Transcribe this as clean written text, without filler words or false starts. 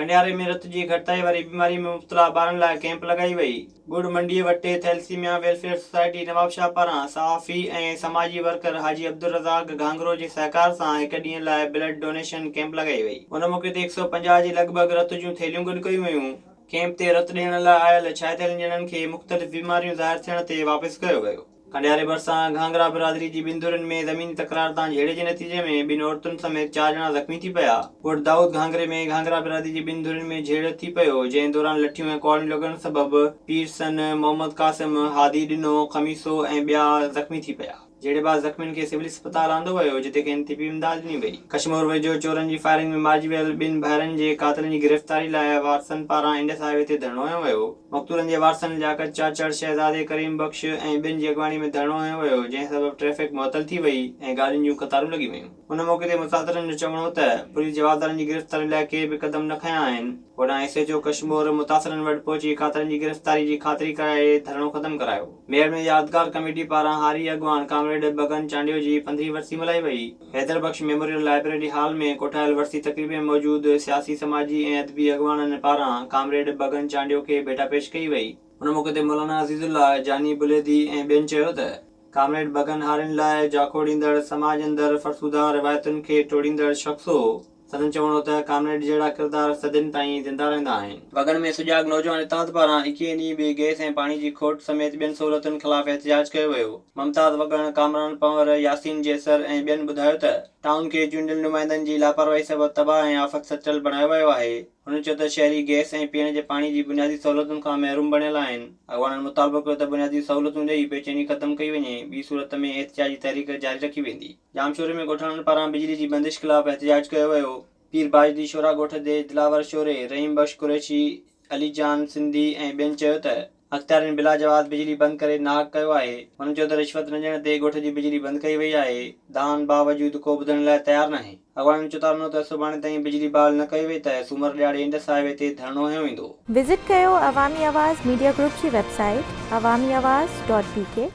ڪنڊياري ۾ رت جي گهٽتائي واري بيماري ۾ مبتلا ٻارن لاء ڪئمپ لڳائي وئي. ڳڙ منڊيء وٽ ٿيلسيميا ويلفيئر سوسائٽي نوابشاهه پاران صحافي ۽ سماجي ورڪر حاجي عبدالرزاق گهانگهرو جي سهڪار سان هڪ ڏينهن لاء بلڊ ڊونيشن ڪئمپ لڳائي وئي. ان موقعي تي 150 جي لڳ ڀڳ رت جون ٿيلهيون گڏ ڪيون ويون. ڪئمپ تي رت ڏيڻ لاء آيل ڇائيتاليهن ڄڻن کي مختلف بيماريون ظاهر ٿيڻ تي واپس ڪيو ويو. ڪنڊياري ڀرسان گهانگهرا برادري جي ٻن ڌرين ۾ زميني تڪرار تان جهيڙي جي نتيجي ۾ ٻن عورتن سميت چار ڄڻا زخمي ٿي پيا. ڳوٺ دائود گهانگهري ۾ گهانگهرا برادري جي ٻن ڌرين ۾ جهيڙو ٿي پيو، جنهن دوران لٺيون ۽ ڪهاڙيون لڳڻ سبب پير سن، محمد قاسم، هادي ڏنو، خميسو ۽ ٻيا زخمي ٿي پيا. جهيڙي بعد زخمين کي سول اسپتال آندو ويو، جتي کين طبي امداد ڏني وئي. ڪشمور ويجهو چورن جي فائرنگ ۾ مارجي ويل ٻن ڀائرن جي قاتلن جي گرفتاري لاء وارثن پاران انڊس هاء وي تي ڌرڻو هنيو ويو. مقتولن جي وارثن لياقت چاچڙ، شهزادي ڪريم بخش ۽ ٻين جي اڳواڻي ۾ ڌرڻو هنيو ويو، جنهن سبب ٽريفڪ معطل ٿي وئي ۽ گاڏين جون قطارون لڳي ويون. ان موقعي تي متاثرن جو چوڻ هو ته پوليس جوابدارن جي گرفتاري لاء ڪي به قدم نه کنيا آهن. هوڏانهن ايس ايڇ او ڪشمور متاثرن وٽ پهچي قاتلن جي گرفتاري جي خاطري ڪرائي ڌرڻو ختم ڪرايو. ميهڙ ۾ يادگار ڪميٽي پاران هاري اڳواڻ ڪامريڊ بگن چانڊيو جي پندرهين ورسي ملهائي وئي. Haider Bakhsh memorial library hall ۾ ڪوٺايل ورسي تقريب ۾ موجود سياسي، سماجي ۽ ادبي اڳواڻن پاران ڪامريڊ بگن چانڊيو کي ڀيٽا پيش ڪئي وئي. ان موقعي تي مولانا عزيز الله، جاني بليدي ۽ ٻين چيو ته ڪامريڊ بگن هارين لاء جاکوڙيندڙ، سماج اندر فرسوده روايتن کي ٽوڙيندڙ شخص هو. سندن چوڻ هو ته ڪامريڊ جهڙا ڪردار صدين تائين زنده رهندا آهن. وڳڻ ۾ سجاڳ نوجوان اتحاد پاران ايڪيهين ڏينهن به گئس ۽ پاڻي جي کوٽ سميت ٻين سهولتن خلاف احتجاج ڪيو ويو. ممتاز وڳڻ، ڪامران پنهور، ياسين جيسر ۽ ٻين ٻڌايو ته ٽائون کي چونڊيل نمائندن جي لاپرواهي سبب تباهه ۽ آفت سٽيل بڻايو ويو آهي. هنن چيو ته شهري گئس ۽ پيئڻ جي پاڻي جي بنيادي سهولتن کان محروم بڻيل آهن. اڳواڻن مطالبو ڪيو ته بنيادي سهولتون ڏئي بيچيني ختم ڪئي وڃي، ٻي صورت ۾ احتجاجي تحريڪ جاري رکي ويندي. ڄامشوري ۾ ڳوٺاڻن پاران بجلي جي بندش خلاف احتجاج ڪيو ويو، پير باجدي شورا ڳوٺ جي دلاور شوري، رحيم بخش قريشي، علي جان سنڌي ۽ ٻين چيو ته اختيارين بلا جواز بجلي بند ڪري ناحق ڪيو آهي، هنن چيو ته رشوت نه ڏيڻ تي ڳوٺ جي بجلي بند ڪئي وئي آهي، دانهن باوجود ڪو ٻڌڻ لاء تيار ناهي، اڳواڻن چتاونو ته سڀاڻي تائين بجلي بحال نه ڪئي وئي ته سومر ڏهاڙي انڊس هاء وي تي ڌرڻو هنيو ويندو. وزٽ ڪيو عوامي آواز ميڊيا گروپ جي website Awami Awaz dot B K.